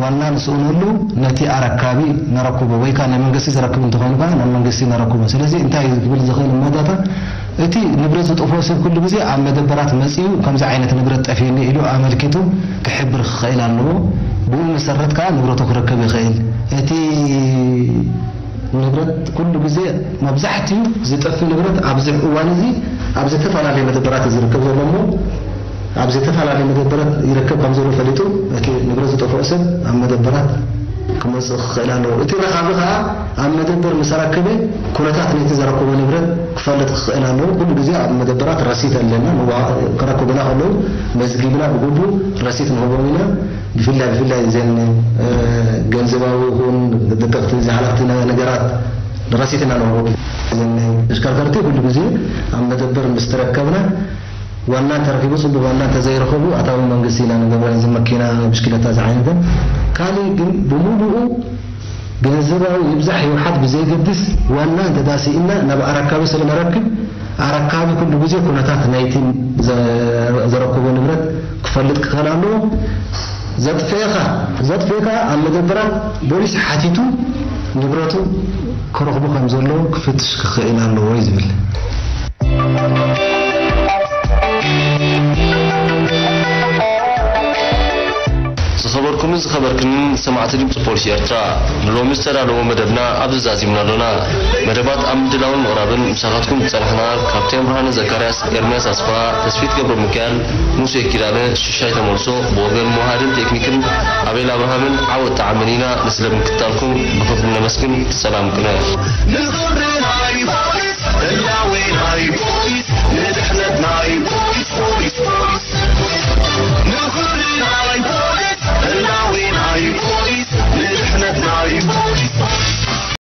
ዋና ንስእነሉ ነቲ ኣረካቢ ነረክቦ ወይ ከዓ ናይ መንግስቲ ዝረክብ እንተኾይኑ ከዓ ናብ መንግስቲ ነረክቦ። ስለዚ እንታይ እዩ ክብል ዝኽእል መወዳእታ እቲ ንብረት ዝጠፍኦ ሰብ ኩሉ ግዜ ኣብ መደበራት መፂኡ ከምዚ ዓይነት ንብረት ጠፊኡኒ ኢሉ ኣመልኪቱ ክሕብር ክኽእል ኣለዎ። ብኡ መሰረት ከዓ ንብረቱ ክረክብ ይኽእል። እቲ ንብረት ኩሉ ግዜ መብዛሕትኡ ዝጠፍእ ንብረት ኣብዚ እዋን እዚ ኣብ ዝተፈላለየ መደበራት እዩ ዝርከብ ዘሎ እሞ ኣብ ዝተፈላለየ መደበራት ይርከብ ከም ዘሎ ፈሊጡ እቲ ንብረት ዝጠፍኦ ሰብ ኣብ መደበራት ክመፅእ ክኽእል ኣለዎ። እቲ ረኻቢ ከዓ ኣብ መደበር ምስ ኣረከበ ኩነታት ነቲ ዘረከቦ ንብረት ክፈልጥ ክኽእል ኣለዎ። ኩሉ ግዜ ኣብ መደበራት ረሲት ኣለና ከረክቡና ከለዉ መዝጊብና ብግቡእ ረሲት ንህቦም ኢና። ብፍላይ ብፍላይ እዘን ገንዘባዊ ይኹን ደቀቕቲ ዘይሓለኽቲ ነገራት ረሲት ኢና ንህቦ። እዘን ተሽከርከርቲ ኩሉ ግዜ ኣብ መደበር ምስ ተረከብና ዋና እንተረኺቡ ፅቡቕ ዋና እንተዘይረኸቡ ኣታዊ መንግስቲ ኢና ንገብረን እዚ መኪና ብሽክለታ ዝዓይነተን ካልእ ግን ብምሉኡ ገንዘባዊ ይብዛሕ ይውሓድ ብዘየገድስ ዋና እንተዳሲእና ናብ ኣረካቢ ስለ ነረክብ ኣረካቢ ኩሉ ግዜ ኩነታት ናይቲ ዘረከቦ ንብረት ክፈልጥ ክኽእል ኣለዎ። ዘጥፈኤካ ዘጥፈኤካ ኣብ መደበራት ቦሊስ ሓቲቱ ንብረቱ ክረኽቡ ከም ዘለዎ ክፍትሽ ክኽእል ኣለዎ እዩ ዝብል። ዝኸበርኩምን ዝኸበርክንን ሰማዕቲ ድምፂ ፖሊስ ኤርትራ፣ ንሎሚ ዝተዳለወ መደብና ኣብዚ ዛዚምና ኣሎና። መደባት ኣብ ምድላውን ምቕራብን ምሳኻትኩም ዝጸናሕና ካፕቴን ብርሃነ ዘካርያስ፣ ኤርምያስ ኣስፋ፣ ተስፊት ገብረ ሚካኤል፣ ሙሴ ኪዳነ፣ ሽሻይ ተመልሶ፣ ብወገን መውሃድን ቴክኒክን ኣቤል ኣብርሃምን ዓወት ጣዕምን ኢና። ንስለ ምክትታልኩም ብኽብሪ ነመስግን። ሰላም ቅነ።